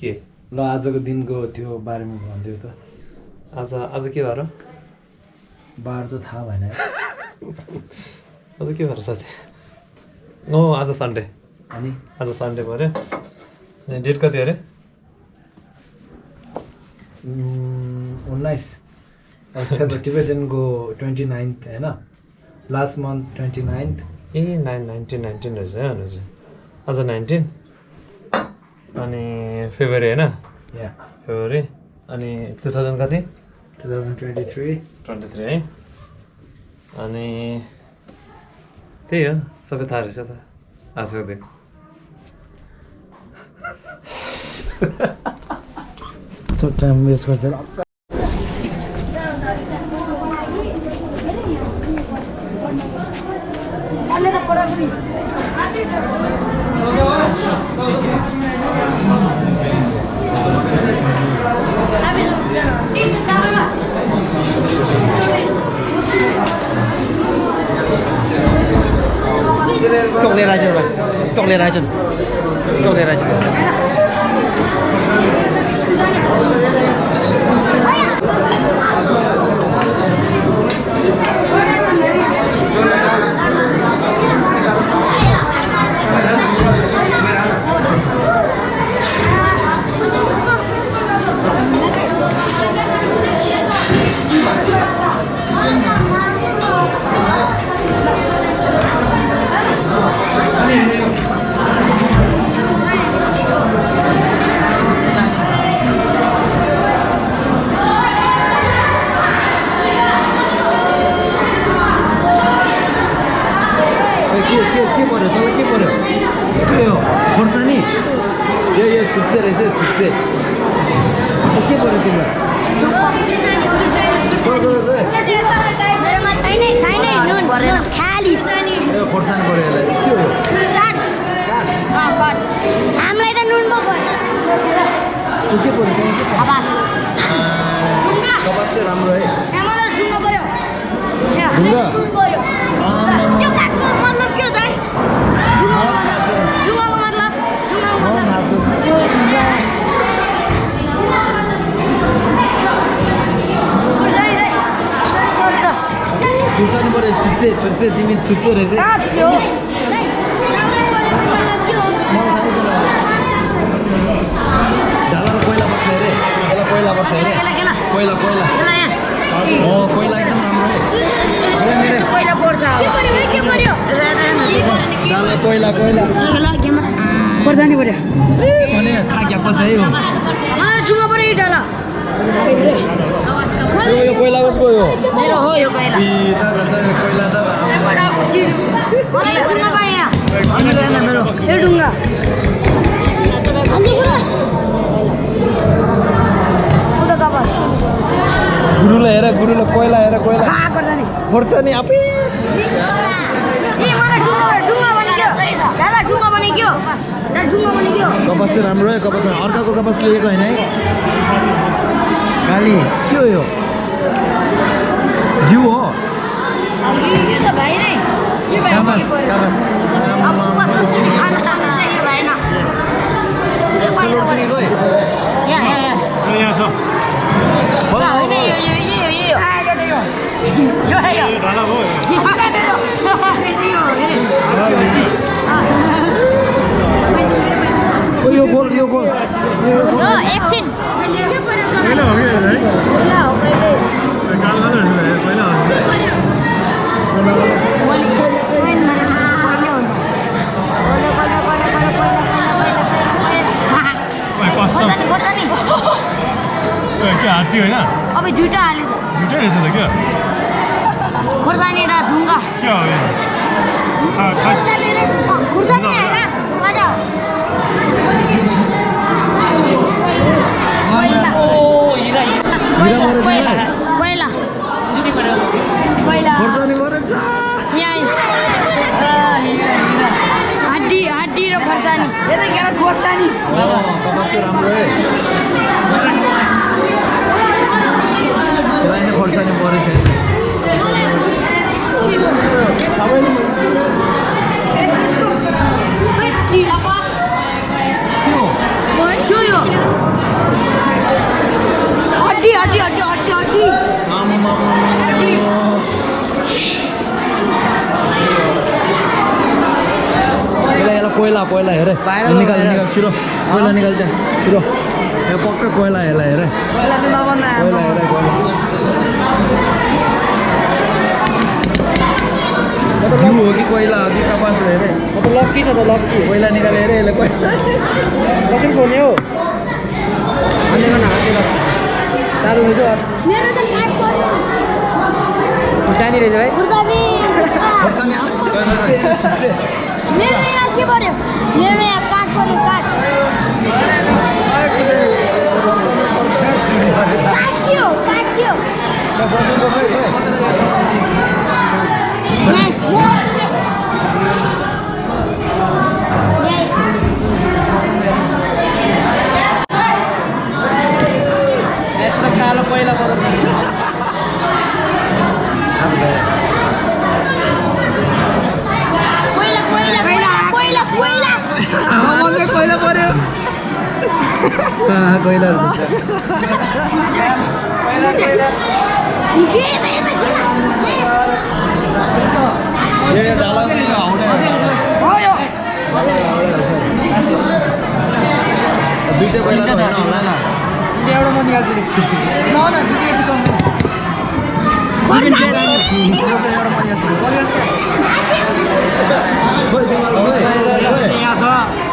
के ल आजको दिनको त्यो बारेमा भन्दियो त आज के बार बार त थाहा भएन आज के बार साथी आज सन्डे अनि आज सन्डे पर्यो अनि डेट कति अरे 19 एक्सेप्ट टिबेटनको 29th हैन लास्ट मन्थ 29th ए 19 रहेछ है हजुर आज 19 अनि फेब्रुअरी हैन या फेब्रुअरी अनि 2000 कति 2023 है अनि त्यही हो सबै थाहा रहेछ त आजको दिन यस्तो टाइम वेस्ट गर्छ Cậu lên ra chưa rồi? Cậu lên ra chưa? Cậu lên ra chưa? के पर्यो सबैलाई के पर्यो के हो खोर्सानी यो छुच्चे रहेछ छुच्चे के पर्यो तिमीलाई खोर्सानी पर्यो यसलाई के हो हामीलाई त नुन पो पर्यो के पर्यो खबास कपास चाहिँ राम्रो है मलाई ढुङ्गा पर्यो ढुङ्गा? नुन पर्यो त्यो काठको मतलब के हो त ढुङ्गाको मतलब खुर्सानी पर्यो छुच्चे छुच्चे तिमी छुच्चे रहेछ ढाला त कोइला पर्छ अरे यसलाई कोइला पर्छ अरे कोइला कोइला कोइला एकदम राम्रो है ढाला कोइला कोइला खोर्सानी पर्यो भने खाक्याएको छ है ढुङ्गा पर्यो डाला यो कोइला कसको हो मेरो हो यो कोइला कोइला त यो ढुङ्गा गुरुलाई हेर गुरुलाई कोइला हेर कोइला खोर्सानी आफै कपास चाहिँ राम्रो है कपास अर्काको कपास लिएको होइन है काली के हो यो घिउ हो काबास काबास यो गोल एकछिन हात्ती होइन अब दुईटा हालेछ दुइटै रहेछ त क्या खोर्सानी र ढुङ्गा के हो यो खुर्सानी होइन कोइला खोर्सानी मरेछ हड्डी र खोर्सानी खोर्सानी कपास राम्रो है खोर्सानी परेछ के हो पहिला हेरे Viral निकाल viral. निकाल छिरो पहिला निकाल त्यहाँ छिरो यहाँ पक्का कोइला हेला हेरे पहिला चाहिँ नभन्दा कोइला हेरे कोइला घिउ हो कि कोइला हो कि कपास हो हेरे म त लक्की छ त लक्की कोइला निकाल हेरे यसले कोइला कसरी खोल्ने हो हाल्ने गर्न हाल्ने जादु हुँदैछ मेरो त काट पर्यो खुर्सानी रहेछ भाइ खुर्सानी मेरो यहाँ के पर्यो मेरो यहाँ काट पर्यो काट काट्यो काट्यो यसको त कालो पहिला पर्छ कोइला कोइला कोइला कोइला मकै पहिला पर्यो कोइला ये डाला नहीं है आउट हो दुईटा कोइला त हैन होला न एउटा म निकाल्छु नि न न दुईटा टिकाउनु सिबिन के एउटा म निकाल्छु यहाँ छ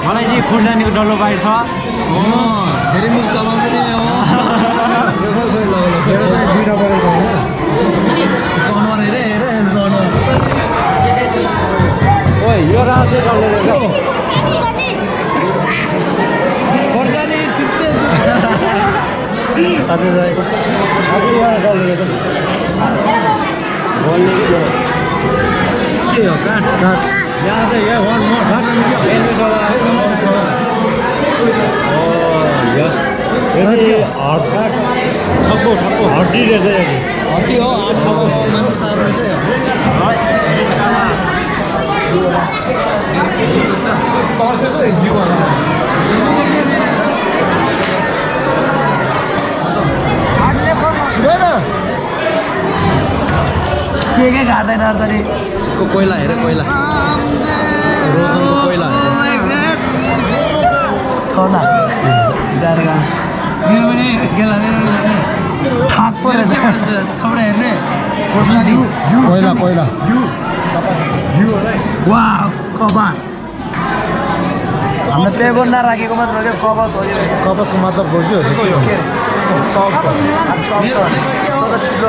मलाई चाहिँ खुर्सानीको डल्लो पाइ छ धेरै मुख चलाउँछ नि मेरो चाहिँ दुईटा परेको छ होइन अनुहार हेरे हेरे यसको अनुहार ओइ यो राज चाहिँ डल्लो रहेछ खुर्सानी छिट्छे हजुर हजुर यहाँ डल्लो रहेछ बोल्ने के हो काठ काठ यहाँ चाहिँ यहाँ वान म काठ ठप्पो ठप्पो हड्डी रहेछ हड्डी हो मान्छे साह्रो के घाट्दैन अर्थ नि उसको कोइला हेरे कोइला रोजनको कोइला छोड्दा साह्रो गाह्रो मेरो पनि गेला मेरो थाक परेर छोडेर हेर्ने खोर्सानी कोइला कोइला वा कबास हाम्रो पेपर नराखेको मात्र हो क्या कबास हो यो कपासको मतलब खोज्यो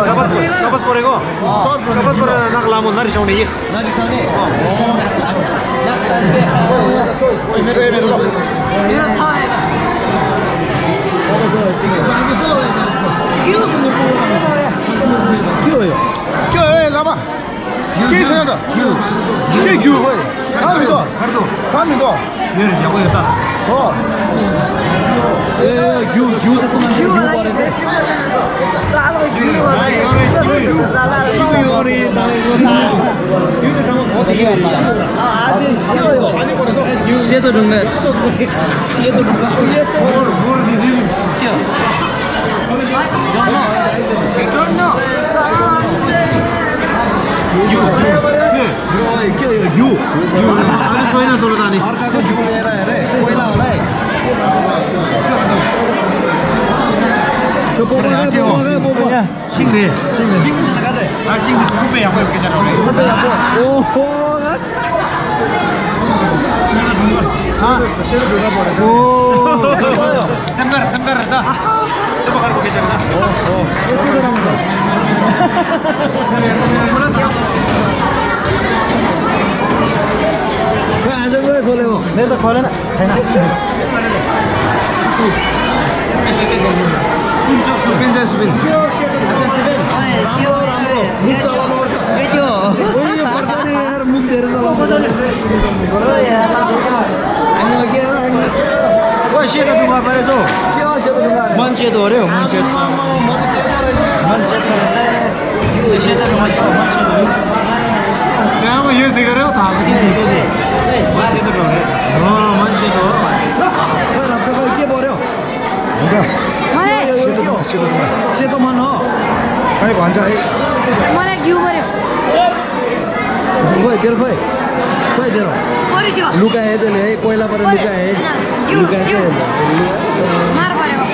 कपास परेको कपास परेर नाक लामो नरिसाउने कि नरिसाउने मेरो मेरो छ के हो यो के हो लामा के छैन त के घिउ खोइ खानु त खानु त यो रहेछ यो त हो ए घिउ घिउ जस्तो मान्छे घिउ परेछ सेतो ढुङ्गा सेतो ढुङ्गा अर्काको घिउ लिएर हेरे कोइला होला है सिङ्रे सिङ्रे kan deh. Asing di suku ya, apa yang kita tahu? Oh, guys. हाँ, शेर ढूंढना पड़ेगा। ओह, समगर रहता। समगर को क्या करना? ओह, इसको जरा मत। क्या आज मेरे खोले वो? मेरे तो खोले ना, सही ना? सुबिन जाए सुबिन। मुख साला मोर सा। क्यों? वही ये पर्सन है यार मुख तेरे साला मोर सा। वो शेर ढूंढना पड़ेगा जो। क्या शेर ढूंढना? मंचे तो रहे हो मंचे। मंचे तो है। ये शेर ढूंढना मंचे तो। क्या मैं ये सिगर है था? मंचे तो है। हाँ मंचे तो। कल आपका कल क्या बोल रहे हो? क्या? सेतो मन हो खै भन्छ है मलाई घिउ पर्यो खोइ तेरो खोइ Puedes Moricio. Luca es de Coila para Luca es. Luca es de Mar para